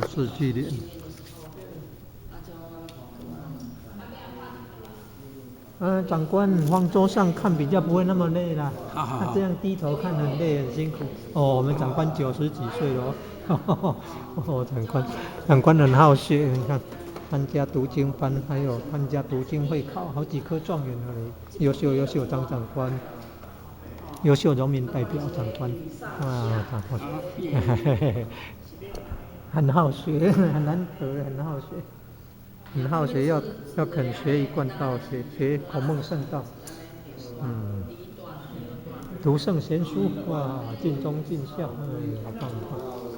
四句聯。嗯，長官放桌上看比較不會那麼累啦。好好好。這樣低頭看很累很辛苦。哦，我們長官90幾歲了。哦，長官，長官很好學，你看，參加讀經班，還有參加讀經會考，好幾科狀元了嘞。優秀優秀張長官，優秀榮民代表長官，啊，長官，很好學，很難得，很好學。很好學，要肯學一貫道，學學孔孟聖道，讀聖賢書，哇，盡忠盡孝，好棒好棒。